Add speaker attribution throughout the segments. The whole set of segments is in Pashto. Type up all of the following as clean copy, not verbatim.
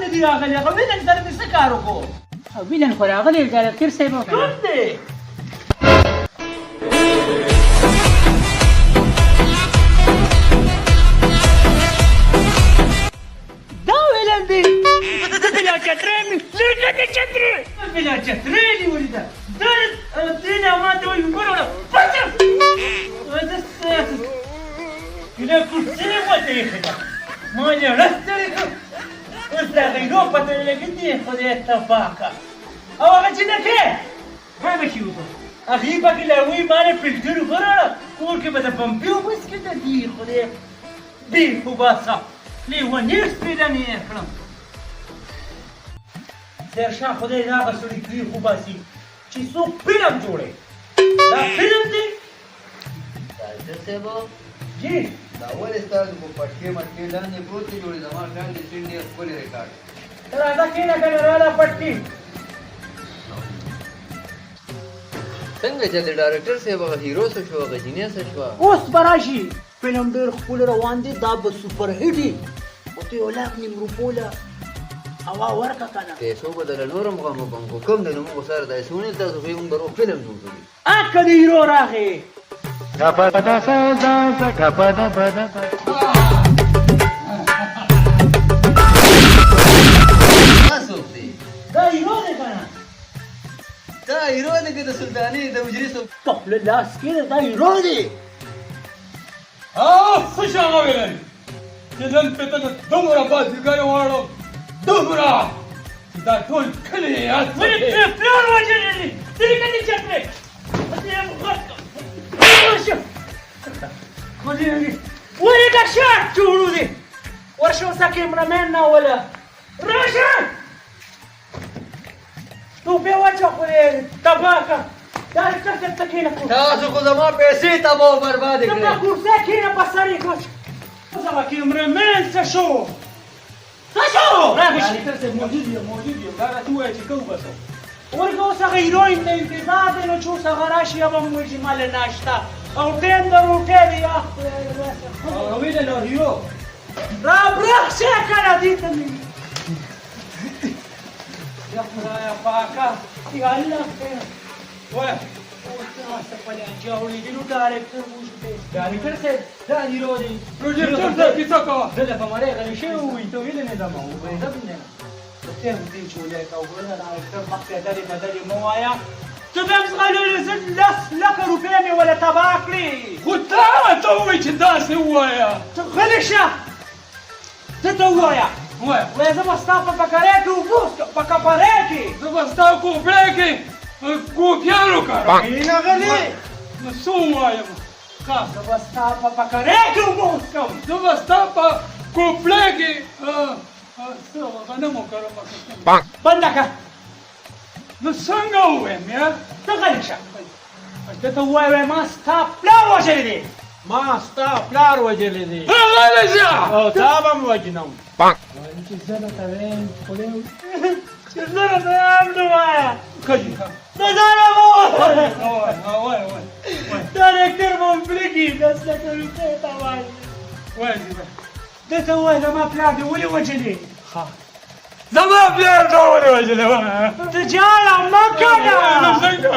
Speaker 1: نه دی راغلی؟ هغه ویلن سره مې څه کار وکړو؟
Speaker 2: ویلن خو راغلی ډایرکټر صاحب.
Speaker 1: کوم دی؟ دا ویلن دی. زه بلا چترې مې لږه د چترې بلا چترې نیولې ده. دا دې نه ما ته وایي وروره پچه کله کرسي مې ماته ایښې ده، ما یې ړسترې کړ. اوس د هغه هیرو پته نه لګي دی. خدای تباه کړه. او هغه جینکۍ ها به شي وکړه، هغې پکې لا وایي ما له فلټر اوبه راوړه، کور کې به د پمپې اوبه څکي. د دې خدای بېخ وباسه، لیونی سپېدنې یې کړم. زیرشاه خدای د هغه سړي بېخ وباسي چې څوک فلم جوړوي. دا فلم دی.
Speaker 3: ډاکټر صاحب.
Speaker 1: جی.
Speaker 3: دا ولې ستاسو په پټکې مټکې لاندې پروت دی جوړې؟ زما خیال دی سیند ډېر ښکلی ریکارډ.
Speaker 1: ته راځه، کښېنه که نه راله پټکې.
Speaker 3: څنګه چې د ډایرکټر صاحب هغه هیرو څه شو؟ هغه جینۍ څه شوه؟
Speaker 1: اوس به راشي. فلم ډېر ښکلی روان دی، دا به سوپر هیټ وي، خو ته یو لاک نیم روپو له هوا ورکه که نه.
Speaker 3: پیسو به دله نور هم غم وکړم، خو کوم دی نو موږ سره داسې ونیول، تاسو خو یې موږ به روغ فلم جوړ کړو.
Speaker 1: اکه د هیرو راغی.
Speaker 3: دا څوک دی؟
Speaker 1: دا هیرو دی که نه؟
Speaker 3: دا هیرو دی که د سلطانې د حجرې څوک؟
Speaker 1: په خوله لاس کښېږده، دا هیرو دی.
Speaker 4: څه شي هغه ویل چې نن پې ته د دومره بازیګر واړم، دومره چې دا ټول کلی یې یاد
Speaker 1: ولې
Speaker 4: ساتي.
Speaker 1: پرې پلار وژلی دی؟ دې که دې چترې ولې دا شاټ جوړو دی؟ ورشه اوس کیمرامین نه وله راشه، ټوپې واچوه. خو دې تباه کړه. ډایرکټر صاحب، ته کښېنه.
Speaker 3: تاسو خو زما پیسې تباه او بربادې
Speaker 1: ته په
Speaker 3: کړې.
Speaker 1: کرسۍ کښېنه، په سر یې کوچ. اوس هغه کیمرامین څه شو؟ څه شو؟ راغی.
Speaker 4: ډایرکټر صاحب، موجود یم، موجود یم. دا راته ووایه چې کوم بسو.
Speaker 1: ورکه اوس هغه هیروین ته انتظار دی، نو چې اوس هغه راشي بیا به هم وایي چې ما له ناشته او ټایم د روټۍ دی. یا خدای وباسه.
Speaker 4: ویل نو هیرو
Speaker 1: را برخ شه که نه دې ته مې. یا خدایا پاکه، یا الله خیر.
Speaker 4: وایه.
Speaker 1: اوس څه په لانجه اورېدي؟ نو ډایرکټر موجود دی.
Speaker 4: ډایرکټر صاحب، دا هیرو دی. پروجیکټر صاحب، کیسه کوه. زه له په مړی غلی شوی ووایي ته ویلې نه زما وبرېدم نه ته هم دې جوړی که وګوره. ډایرکټر مخکې ډلې بدلې مه وایه. ته به هم ځغلولې. زه 10 لکه روپۍ مې وله تباه کړې. خو تا راته ووایي چې داسې ووایه.
Speaker 1: ته غلی شه. ته ته ووایه.
Speaker 4: ووایه.
Speaker 1: وایه زه به ستا په پکرۍ کې اوبه وڅښم، په کپرۍ کې.
Speaker 4: زه به ستا کوپړۍ کې کوپیان وکړم.
Speaker 1: کښېنه غلی.
Speaker 4: نو څه ووایم؟ ښه.
Speaker 1: زه به ستا په پکرۍ کې اوبه وڅښم.
Speaker 4: زه به ستا په کوپړۍ کې څه غنم وکرم.
Speaker 1: بنده کړه.
Speaker 4: نو څنګه ووایم یا؟
Speaker 1: ته غلی شه. ته ته ووایه، وایه ما ستا پلار وژلی دی.
Speaker 5: ما ستا پلار وژلی دی.
Speaker 4: غلی شه.
Speaker 5: او تا به هم وژنم.
Speaker 1: چې زه درته وایم، خدای چې زه درته وایم نو وایه.
Speaker 4: ښه جي، ښه.
Speaker 1: ته ځان مه وایه.
Speaker 4: وایه وایه وایه.
Speaker 1: ډایرکټر به هم پرېږدي، 10 لکه روپۍ تباه.
Speaker 4: وایه جي، وایه.
Speaker 1: ده ته ووایه زما پلار دې ولې وژلی؟
Speaker 4: ښه، زما پلار ته ولې وژلی؟ وایه.
Speaker 1: ته جاړه مه کوه.
Speaker 4: نو څنګه؟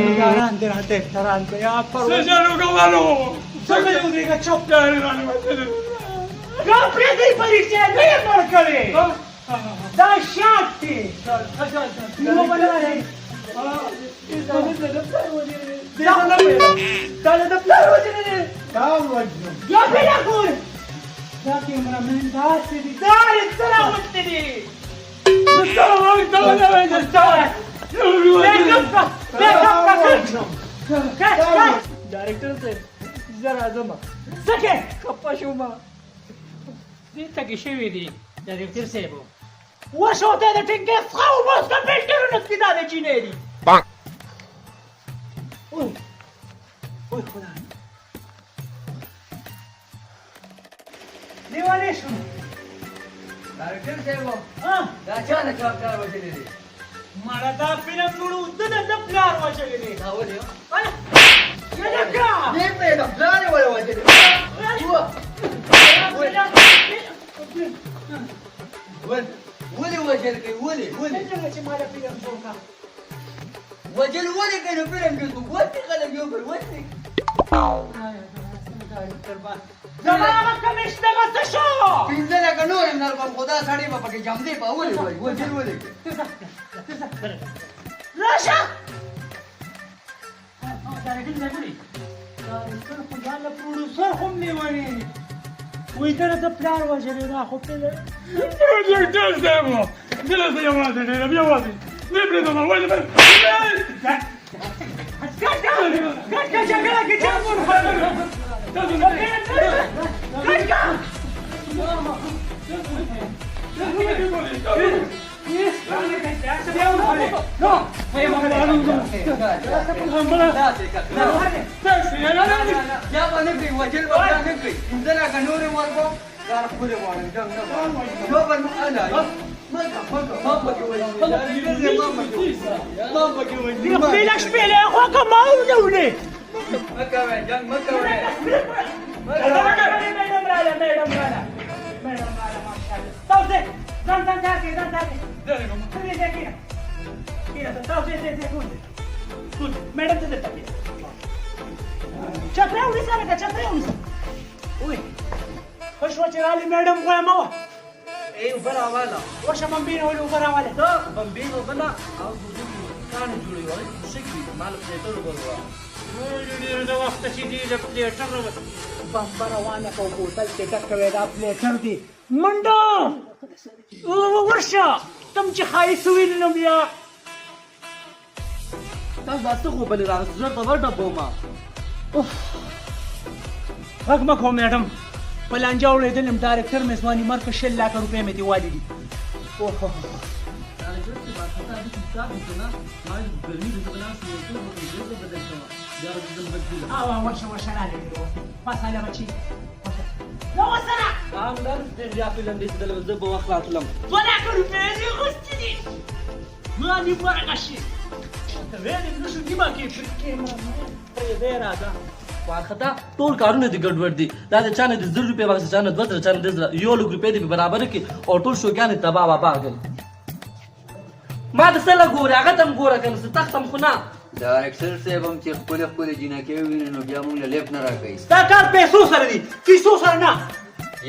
Speaker 1: نګاران دې راته احترام کوي یا
Speaker 4: څه
Speaker 1: پروا
Speaker 4: چل وکړم؟
Speaker 1: څنګه یې ودرېږه، چپ.
Speaker 4: پلار یې رانه وژلی.
Speaker 1: دا پرېږدئ، په رښتیا نه یې مړ کړی، دا شاټ دی. نو بله راځي. دا له د پلار وژلی دی.
Speaker 5: تا هم وژنم.
Speaker 1: یا بلا ګور، دا کیمرامین داسې دی، دا یې څه راوستي دي؟ څه وایې؟ بیک اپ کړه، بیک اپ کړه. کټ کټ.
Speaker 2: ډایرکټر صاحب، زه راځم.
Speaker 1: څه کې؟
Speaker 2: خپه شوم، دې ته کې شوي دي ډایرکټر صاحب.
Speaker 1: ورشه ته د ټینګې څخه اوبه وڅښه، فلټرونه څکي. دا د چینې دي. اوی اوی خدای، لیونی شوم.
Speaker 3: ډایرکټر صاحب.
Speaker 1: ها.
Speaker 3: دا چا د چا پلار وژلی دی؟
Speaker 1: مړه دا فلم جوړو، ده د ده پلار وژلی دی.
Speaker 3: دا ولې؟
Speaker 1: هله لکه
Speaker 3: نه پوهېږم، پلار یې ولې وژلی؟ ولې وژل کوي؟ ولې ولې
Speaker 1: څنګه چې ماله فلم جوړ کا؟
Speaker 3: وژل ولې کوي؟ نو فلم کې څوک وژني خلک یو بل وژني.
Speaker 1: زما هغه کمیشنر څه شو؟
Speaker 3: 5 لکه نور هم درکوم، خو دا سړی به پکې جمدې په. ولې وایي وژل ولې کوي؟
Speaker 1: راشه ډایرکټر خو ځان له پروډوسر هم نیونی دی. وایي ته راته پلار وژلی، دا خو فلم
Speaker 2: پروجیکټر صاحب، دلته یوازې ډېرم، یوازې نه پرېږدم. ولې؟
Speaker 1: کټ کټ، جګړه کې جنګ کټ کټ.
Speaker 3: یا به نه کوي وژل به بیا نه کوي. 5 لکه نور هم ورکوم، کار ښکلی غواړم، جنګ نه غواړم. یو بل اله مه کوه، مه کوه، ما پکې وژني. ما پکې وژني، ما پکې وژني.
Speaker 1: خپله شپېلۍ خو که ما ونیولې.
Speaker 3: مه کوئ جنګ، مه کوئ، مه کوئ.
Speaker 1: میډم راله، میډم راله، میډم راله. ماشاءالله، تاسو ځان ځان ځان کې ځان ځان کې ته دې ځای کښېنه، کښېنه. تاسو دې ځای کوز کوز. میډم ته دلته کښېنه. چترۍ ونیسه لکه چترۍ ونیسه. وی ښه شوه چې رالې میډم، غویه مه وه.
Speaker 6: ای، اوبه راواله.
Speaker 1: ورشه بمبې نه ولې اوبه راواله.
Speaker 6: ته بمبې اوبه نه او ګردو کاڼي جوړوي، هغه څه کوي؟ ما له پلیټر اوبه وروړه.
Speaker 2: ډېر د وخته چې دی د پلیټر
Speaker 1: بمبه روانه کو، بوتل کې ډک کوي، دا پلیټر دی. منډه ورشه، تم چې ښایست ووینې نو بیا.
Speaker 6: تاسو دا څه غوبلې راغستې؟ زه درته وډبومه.
Speaker 1: غږ مه کوه میډم، په لانجه اورېدلم. ډایرکټر مې ځواني مرګ، 20 لاکه روپۍ مې دې والي دي. اوه.
Speaker 6: ډایرکټر صاحب، خطا دې حساب دی که نه؟ ما ګرمي د زه به لاړ شم، یو څه به ډرېس به بدل کړم، بیا به ځم بدلم.
Speaker 1: او ورشه ورشه، راغلی پاساله بچي، ورشه نو وسره.
Speaker 6: هم دا ډېر بیا فلم دی چې دلته زه به وخت راتلم.
Speaker 1: 2 لاکه روپۍ دې اخیستې دي، ځواني مرګه شي. ته ویلې نه شو نیمه کې کیمره پرېږدی، راځه.
Speaker 6: وارخطا ټول کارونه دې ګډوډ دي. دا د چا نه د 1000 روپۍ واخیستې، چا نه 2000، چا نه 3000، 1 لک روپۍ دې په برابر کړي او ټول شوګیان دې تباه وباه کړل. ما ته څه له ګورې؟ هغه ته هم ګوره که نه، څه تخت هم خو نه.
Speaker 3: ډایرکټر صاحب هم چې ښکلې ښکلې جینکۍ وویني نو بیا موږ له لیفټ نه راکوي.
Speaker 1: ستا کار پیسو سره دی، کیسو سره نه.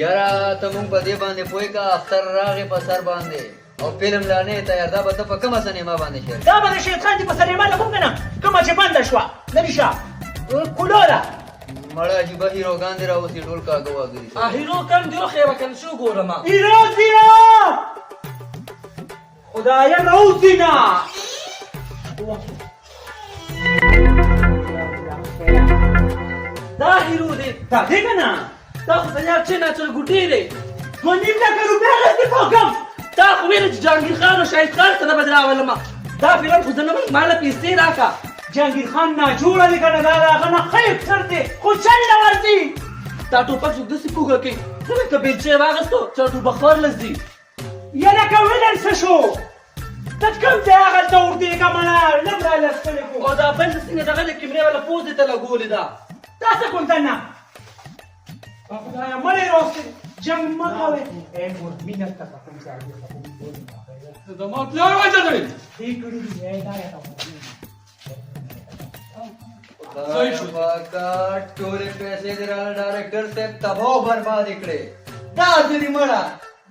Speaker 3: یاره، ته مونږ په دې باندې پوه کا، اختر راغی په سر باندې او فلم لا نه تیار، دا به ته په کومه سینما باندې شیر؟
Speaker 1: دا به د شیطان دی په سینما لګوم که نه، کومه چې بنده شوه لرې شه کولو ده.
Speaker 3: مړه عجیبه هیروګان دې راوستي، ټول کاږه واږه دي.
Speaker 6: هیرو کم دی وښیه که نه، شو ګورم.
Speaker 1: هیرو زیرو، خدایه روزي نه.
Speaker 6: دا هیرو دی؟
Speaker 1: دا دی که نه؟
Speaker 6: دا خو تیار چې نه چرګوټی دی.
Speaker 1: 2.5 لکه روپۍ اخیستې پوکم.
Speaker 6: تا خو ویل چې جهانګیر خان او شاهد خان سره به راولم، دا فلم خو زه نه منم، ما له پیسې راکړه.
Speaker 1: جهانګیر خان ناجوړه دی که نه؟ دا د هغه نه ښه اکټر دی خو چل نه ورځي.
Speaker 6: دا ټوپک څوک داسې پوږه کوي لکه بیلچه یې واخیستو چې ټوپکخور له ځي.
Speaker 1: یلکه ویلن څه شو؟ ته کوم ځای هغلته اوږدېږه مړه لم راله ستړی کو.
Speaker 6: او دا بل څنګه دغه د کیمرې والا پوزې ته لګولې ده؟
Speaker 1: دا څه کوم نه خدایه، مړی راوستې. جنګ مه کوئ ای مور، مینه ته کوم ځای دی؟
Speaker 2: زما پلار وژلی.
Speaker 1: دې کړي دي ای دا راته.
Speaker 2: صحیح شو.
Speaker 3: پاکه ټولې پیسې دې راله ډایرکټر صاحب تباه او برباد کړې، دا ځینې مړه.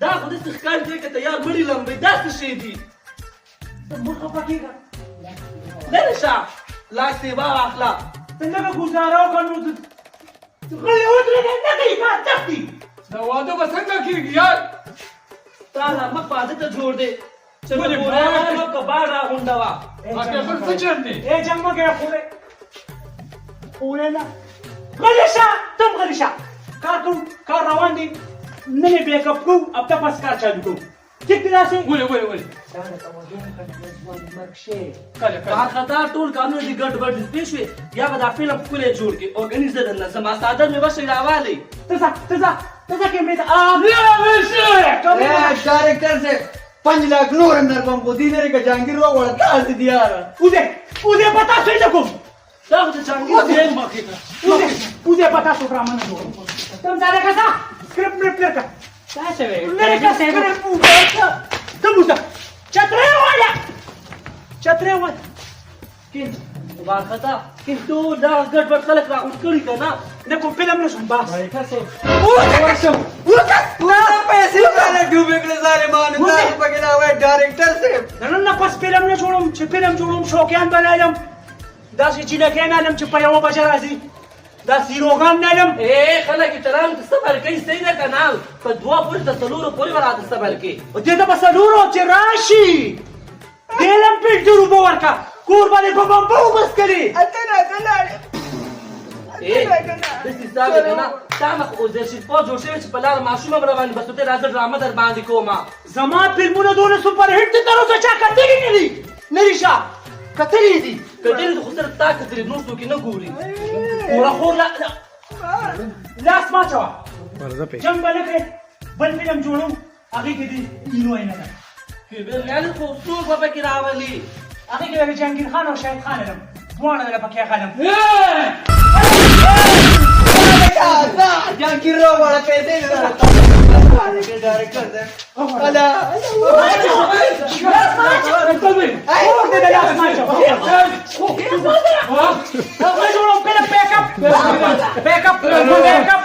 Speaker 6: دا خو داسې ښکاري دی که تیار مړي لمبوي، داسې شی دي.
Speaker 1: ته مه خفه کېږه.
Speaker 6: لرې شه، لاس سیوا واخله.
Speaker 1: ته لږه ګوزاره وکړه نو غلی ودرېږه، نه کوي کار تښتي.
Speaker 2: دا واده به څنګه کېږي یار؟
Speaker 6: تا لا مخ واده ته جوړ دی چې
Speaker 2: ولې؟
Speaker 6: ګورې واله که بار راغونډوه.
Speaker 2: اخر څه چل دی؟
Speaker 1: ای جنګ مه کوه خورې، خورې نه، غلی شه، ته هم غلی شه. کار کوو، کار روان دی. نن یې بیک اپ کوو، هفته پس کار چالو کوو. ټیک دی داسې؟
Speaker 2: ولې ولې ولې؟
Speaker 1: دا د توجه نه ځوان مرګ شي.
Speaker 2: کله کله.
Speaker 6: وارخطا ټول کارونه دې ګډ وډ دي، پوه شوې؟ یا به دا فلم ښکلی جوړ کړي او کني زه درنه ځم، څادر مې وشی راوالی.
Speaker 1: ته ځه، ته ځه، ته ځه کیمرې ته.
Speaker 3: ای ډایرکټر صاحب، 5 لاک نور هم درکوم خو دې لرې که جهانګیر وغواړه تاسې دي یاره.
Speaker 1: وځه وځه، په تاسو یې نه کوم.
Speaker 6: دا خو د جهانګیر دی.
Speaker 1: وځه وځه، په تاسو ډرامه نه جوړوم. تم ځه لکه ځه، سکرپټ مې پلر کړه.
Speaker 2: دا څه وایې؟
Speaker 1: لرې که سکرې بوته ته بوته چترۍ واله چترۍ واله.
Speaker 6: کین وارخطا کین ټول دا ګډوډ خلک راغونډ کړي که نه؟
Speaker 1: نه کوم فلم نه شم بس.
Speaker 3: ورشم پیسې راله ډوبې کړې ظالمانو. تاسو پکې دا وایي ډایرکټر صاحب،
Speaker 1: نن نه پس فلم نه جوړوم. چې فلم جوړوم شوقیان به نه علم، داسې جینکۍ نه علم چې په یوه بجه راځي، داسې هیروګان نه علم.
Speaker 6: اے خلک احترام ته صبر کوي، صحیح ده که نه؟ په دوه پورې تر څلورو پورې به راته صبر کوي.
Speaker 1: دې ته به څلورو چې راشي دې لم فلټر اوبه ورکړه، کور باندې په بمبه اوبه څکلې.
Speaker 3: اته راته لاړې.
Speaker 6: داسې حساب دی که نه؟ تا مخ عزیر شیرپور جوړ شوی چې په لاره ماشوم هم روان، بس ته راځه ډرامه در باندې کومه.
Speaker 1: زما فلمونه دونه سوپر هیټ دي، تر اوسه چا کتلي نه دي. نه دي شا کتلي دي؟
Speaker 6: کتلي خو صرف تا کتلي، نور څوک یې نه ګوري.
Speaker 1: خوره خور لاس ما چوه، جنګ به نه کوې. بل فلم جوړوم، هغې کې دې هیروین ده.
Speaker 6: یعنې خو څوک به پکې راولي؟
Speaker 1: هغې کې به جهانګیر خان او شاهد خان لرم، دواړه دله پکې غلم.
Speaker 3: جانګیر راوړه، پیسې دې راته ډایرکټر صاحب. الا
Speaker 1: لاس ما اچوه، خور دې د لاس ما اچوه. زه جوړوم فلم. پیک اپ پیک اپ پیک اپ.